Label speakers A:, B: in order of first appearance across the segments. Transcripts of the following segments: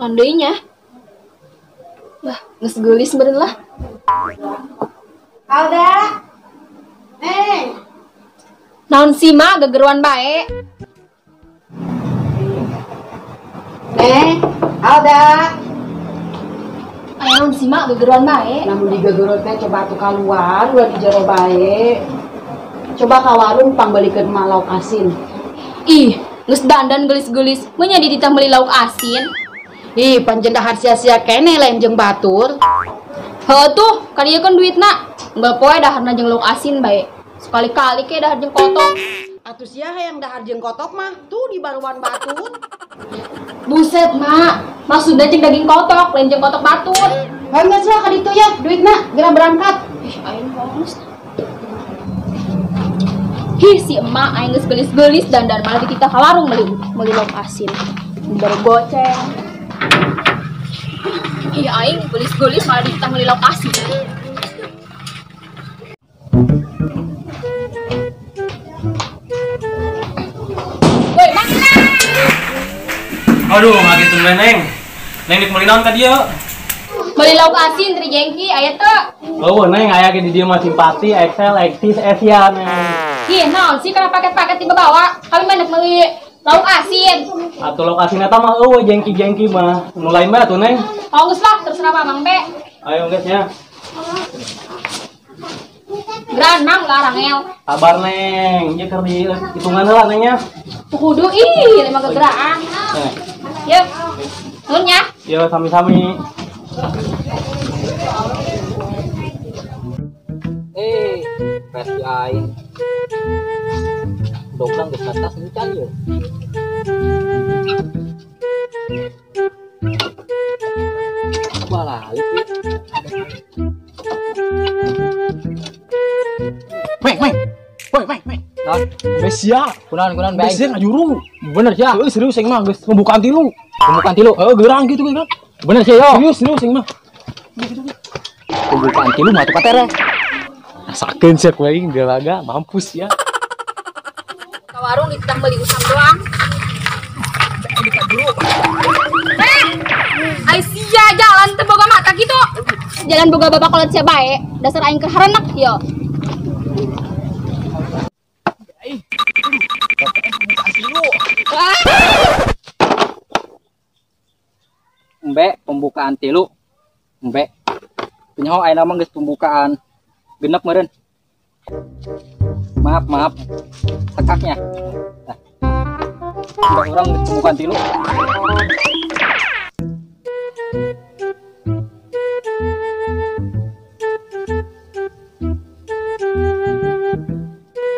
A: Naon deui nya? Bah, geus geulis meureun lah.
B: Alda. Neng.
A: Naon sih mah gegeruan bae.
B: Neng, Alda.
A: Aya naon sih mah gegeruan bae.
B: Namun digegero teh coba atuh kaluar ulah di jero bae. Coba ka warung pangbeulikeun mah lauk asin.
A: Ih, geus dandan geulis-geulis, meunya dititah meuli lauk asin.
B: Ih, panjen dahar sia-sia keneh lain jeung batur.
A: Heuh tuh, ka dieu kan duitna. Unggal poe daharna jeung lauk asin bae. Sekali-kali ke dahar jeung kotok.
B: Atuh sia hayang dahar jeung kotok mah, tuh di baruan batur.
A: Buset, Mak. Maksudna jeung daging kotok, lain jeung kotok batur.
B: Hayu geus lah ka ditu ya, duitna geura berangkat.
A: Ih, aing honus. Hi, si emak aing geus geulis-geulis dandan malah dititah ka warung meuli lauk asin. Baru goceng. Ih, aing geulis-geulis malah dititah meuli lauk asin. Woi, Mang.
C: Aduh, ngagetin we, Neng. Neng dik meuli naon ka dieu?
A: Meuli lauk asin tri jengki aya teu?
C: Oh, Neng aya ge di dieu mah Simpati, Excel, Exis, Asia, Neng.
A: Ih, naon sih kana paket-paket tiba bawa? Kami mah nek meuli lauk asin.
C: Atuh lauk asin eta mah eueuh jengki-jengki mah. Nu lain mah atuh, Neng.
A: Oh, geus lah, terserah Mamang be.
C: Ayo geus nya.
A: Geran Mang larangel.
C: Sabar, Neng. Ieu keur dihitungan heula, Neng nya.
A: Kudu ih, lima gegeraan. Yuk. Nuhun nya.
C: Yo, sami-sami.
D: Pasti aing. Doblang geus atas encan ye. Balalik ye.
E: Meng, meng. Woi, meng, meng.
D: Naon?
E: Besia.
D: Kunaon bae.
E: Besia ngajuru.
D: Bener sia.
E: Heuh, serius aing mah geus pembukaan tilu.
D: Pembukaan tilu.
E: Heuh, gerang gitu kan.
D: Bener sia yo.
E: Serius, serius aing mah.
D: Pembukaan tilu mah atuh katere.
E: Rasakeun sia ku aing gelaga mampus ya.
A: Ka warung dititah meuli usam doang. Ai sia jalan teu boga mata kitu. Jalan boga bapak kolot sia bae, dasar aing keur harenek yo.
D: Embe pembukaan tilu. Embe. Penyaho ayeuna mah geus pembukaan genep meureun. Maaf, maaf. Sekaknya. Nah. Udah urang geus pembukaan tilu.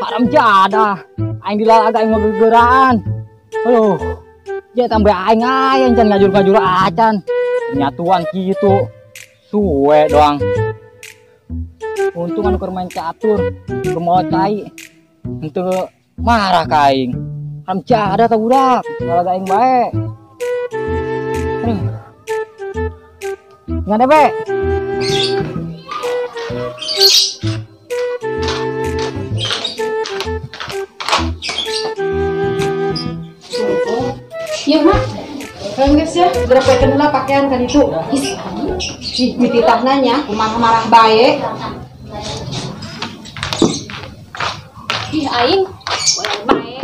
D: Haram jadah. Aing dilalaga aing mah gegeraan. Aduh. Ya tambah aing aing can ngajur-ngajur acan. Nyatuan kitu. Suwe doang. Untung anu keur main catur, keur mawa cai. Henteu marah ka aing. Haram jadah tah budak, ngalaga aing bae. Aduh. Ngan be.
B: Iya, Mak. Geus ya, gerepekeun heula pakaian ka ditu. Ih, dititahna nya, kumaha marah bae.
A: Ih, aing bae.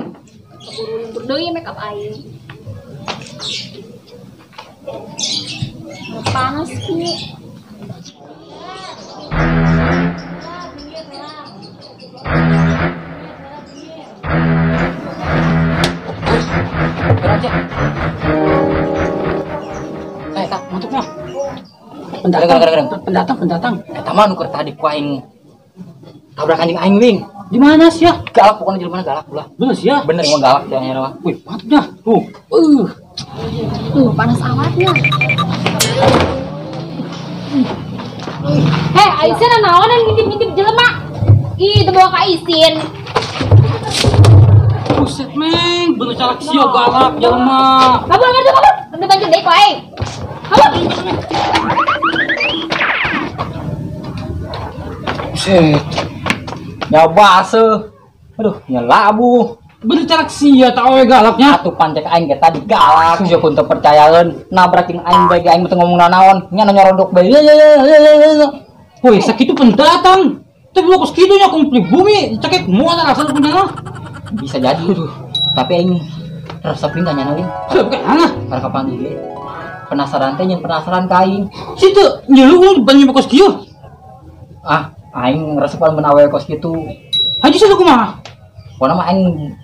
A: Keburu luntur deui make up aing. Panas ku.
D: Tak masuknya.
E: Pendatang, pendatang, pendatang.
D: Eta mah nu keur tadi ku aing tabrakan jeung aing wing.
E: Di mana sia?
D: Galak pokoknya jelema galak ulah.
E: Bener sia?
D: Bener emang galak sia nya mah.
E: Wih, mantap nya. Tuh.
A: Panas amatnya. Hei, Aisyah naonan ngintip-ngintip jelema. Ih, teu bawa ka isin.
E: Buset, Meng, bener calak sia galak jelema.
A: Kabur, kabur, kabur. Nanti banjir deui ku aing. Kabur.
D: Buset. Ya baseuh. Aduh, nya labuh. Bener cara sia tak awewe galaknya. Atuh pancek aing ge tadi galak sia kun teu percayaeun, nabrak jeung aing bae ge aing teu ngomong nanaon, nya nyorondok bae.
C: Woi, sakitu pendatang. Teu kos kitu nya kumpul bumi, cekek moal rasana punya.
D: Bisa jadi tuh. Tapi aing resep ka nyana wing.
C: Resep ka nyana?
D: Karena kapan ge? Penasaran teh nyen penasaran ka aing.
C: Situ nyeluh banyu kos kieu.
D: Ah, aing resep mun awewe kos kitu.
C: Haji situ kumaha?
D: Pokona mah aing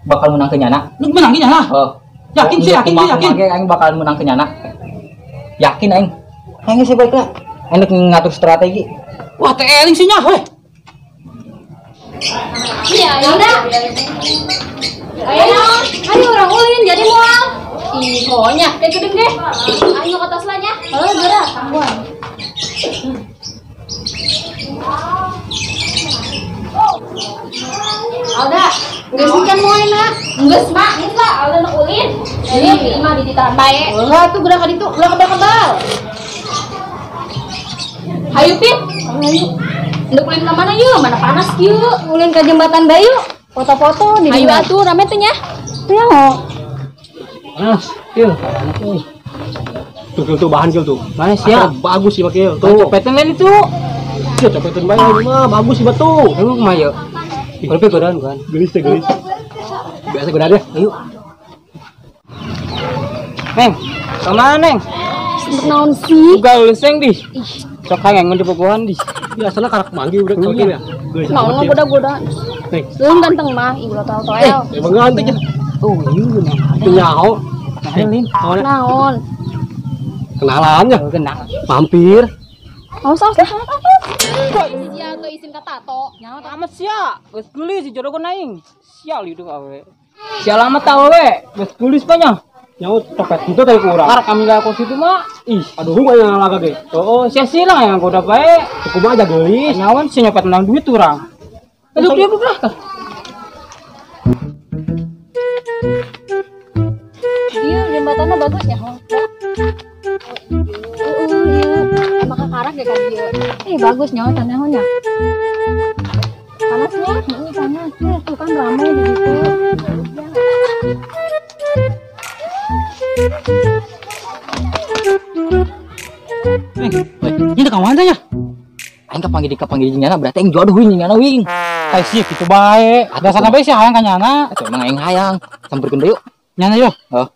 D: bakal menang ke nyana.
C: Lu menang ke nyana?
D: Oh.
C: Yakin sih, yakin, yakin.
D: Aing bakal menang ke nyana. Yakin aing. Aing sih baik lah. Aing ngatur strategi.
C: Wah, teh eling sih nya, weh.
A: Iya, udah. Ayo, ayo orang ulin jadi moal. Ih, pokoknya kayak gede deh. Ayo ke atas lah nya. Oh, gerak, tangguan. Alda, geus kan moal nak. Geus mak, geus lah Alda nak ulin. Jadi mah di ditahan bae.
B: Ulah tuh gerak ka ditu, ulah kebal-kebal.
A: Hayu Pit. Hayu. Ndek ulin ka mana yeuh? Mana panas kieu.
F: Ulin ka jembatan Bayu. Foto-foto di
A: Hayu atuh rame teh nya.
F: Teu nyaho.
E: Panas, kieu. Tuh kieu tuh bahan kieu tuh.
C: Mana sia?
E: Bagus sih make tuh.
C: Copetan lain itu.
E: Kieu copetan bae ini mah bagus sih batu.
C: Ayo kumaha yeuh? Berapa godaan kan?
E: Gelis teh gelis. Biasa godaan ya.
C: Ayo. Neng, kemana Neng?
A: Naon sih?
C: Ugal seng di. Sok hayang di bobohan di.
E: Biasanya karak manggi udah kau ya.
A: Mau ngoda-goda.
E: Neng.
A: Lu ganteng mah, ibu toel-toel.
E: Emang ganteng ya.
C: Oh, iya bener.
E: Itu nyaho.
C: Naon?
A: Naon?
E: Kenalannya.
C: Kenal.
E: Mampir.
A: Awas awas. Sia atau isin ka tato.
C: Nyaho amat sia. Geus geulis si jodohkeun aing. Sial hidup awe. Sial amat awe. Geus geulis banyak.
E: Nyaho copet itu tadi kurang.
C: Karek kami lah kos itu mah. Ih,
E: aduh kayaknya ngalaga ge.
C: Oh, sia silang yang goda bae.
E: Kumaha aja geulis.
C: Nyawan si nyopet menang duit urang. Aduh dia buka.
F: Iya, jembatannya bagus ya.
A: Iya. Maka karak ge ka dieu.
F: Bagus nyawa tanahnya. Panasnya, ini panas. Tuh kan ramai di situ.
C: Neng, ini kawan teh ya?
D: Aing kapanggih jeung nyana berarti aing jodoh wing nyana wing.
C: Ai sih kitu bae. Dasarna bae sih hayang ka nyana.
D: Atuh emang aing hayang. Samperkeun deui yuk.
C: Nyana yo.
D: Heuh.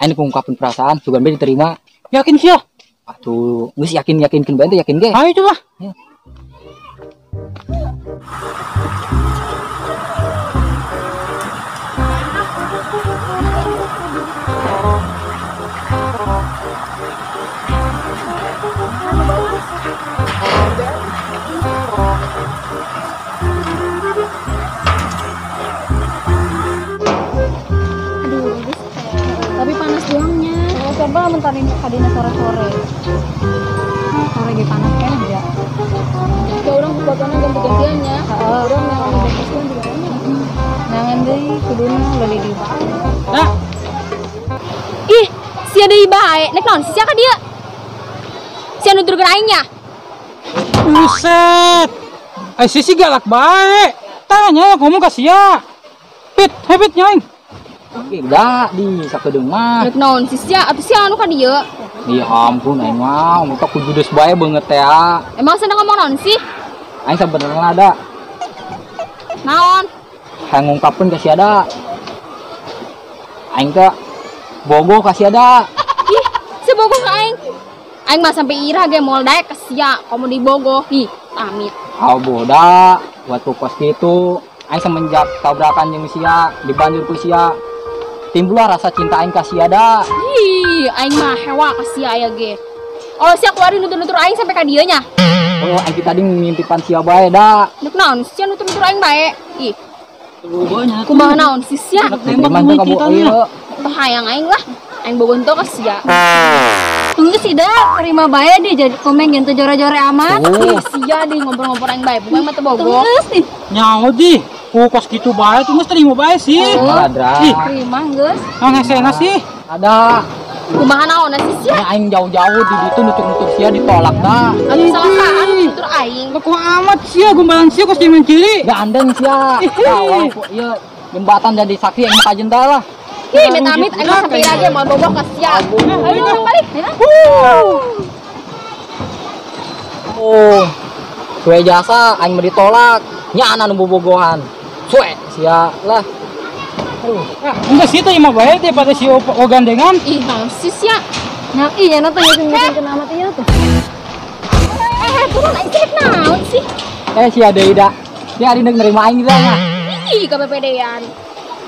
D: Aing ngungkapkeun perasaan sugan bae diterima.
C: Yakin sih ya?
D: Atuh geus yakin-yakinkeun bae teh yakin ge.
C: Ayo coba.
D: Ya.
F: Aduh, tapi panas doangnya. Oh, coba mentarin kadina sore-sore. Sore ge panas kan ya.
A: Ya orang fotonya ganti-gantiannya. Orang yang bagusnya juga banyak.
F: Nangan deui kuduna leuwih di bae.
C: Nah.
A: Ih, sia deui bae. Nek naon sia ka dieu? Sia nuturkeun aing nya.
C: Buset. Ai sisi galak bae. Tanya ngomong ka sia. Pit, hebit nya aing.
D: Udah di sakedeung mah.
A: Nek naon si sia atuh sia anu ka dieu?
D: Ya ampun aing mah, muka ku judes bae beungeut teh.
A: Emang seneng ngomong naon sih?
D: Aing sabenerna ada.
A: Naon?
D: Hayang ngungkapkeun ka si ada. Aing teh bogoh ka si ada.
A: Ih, si bogoh ka aing. Aing mah sampai irah ge moal daek ka sia, komo di bogoh. Ih, amit.
D: Ah boda, buat kos kitu. Aing semenjak tabrakan jeung sia, dibanjur ku sia. Timbullah rasa cinta aing ka sia da.
A: Ih, aing mah hewa ka sia aya ge. Oh, sia keluarin nutur-nutur aing sampai ka dieu nya.
D: Oh, aing tadi ngintipan sia bae da.
A: Nek naon sia nutur-nutur aing bae. Ih. Kumaha naon si sia?
D: Tembak teh ka ieu.
A: Teu hayang aing lah. Aing bogoh ka sia.
F: Tunggu sih dah, terima bae di jadi komeng jeung teu jore-jore amat.
A: Ih, sia di ngobrol-ngobrol aing bae, bukan mah teu bogoh.
F: Terus nih.
C: Nyaho di. Ku kos kitu bae tuh geus terima bae sih.
D: Ih,
F: terima geus.
C: Naon hesena sih?
D: Ada.
A: Kumaha naon sih sia?
D: Aing jauh-jauh di ditu nutur-nutur sia ditolak da.
A: Atuh salah saha nutur aing.
C: Kumaha amat sia gombalan sia kos jeung ciri.
D: Gandeng sia. Ieu Jembatan jadi saksi yang kajen dah lah.
A: Ih, amit-amit aing mah sampai lagi mau boboh ka sia. Ayo urang balik.
D: Oh. Suwe jasa aing mah ditolak. Nyana nu bobogohan. Suwe sia lah.
C: Aduh. Ah, enggak sih teh mah bae daripada si o gandengan.
A: Ih, naon sih sia?
F: Nah, iya na tuh nyesin amat iya tuh.
A: Turun aing cek naon sih?
D: Sia deui da. Sia ari nerima aing da nya.
A: Ih, KPPD-an.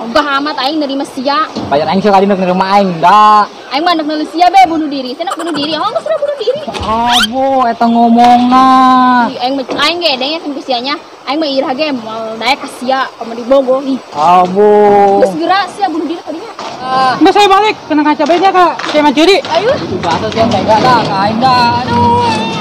A: Ogah amat aing nerima sia.
D: Bayar aing sekali nerima aing da.
A: Aing mah nek sia be bunuh diri. Sia bunuh diri. Oh, geus bunuh diri.
D: Abo eta ngomongna.
A: Ih, aing mah aing ge denge ku sianya. Aing mah irah ge moal daek ka sia komo dibogoh. Ih.
D: Abo.
A: Geus geura sia bunuh diri tadinya.
C: Enggak saya balik kena kaca bae nya ka Cema Ciri.
A: Ayo.
D: Itu bahasa sia tega dah ka aing dah. Aduh.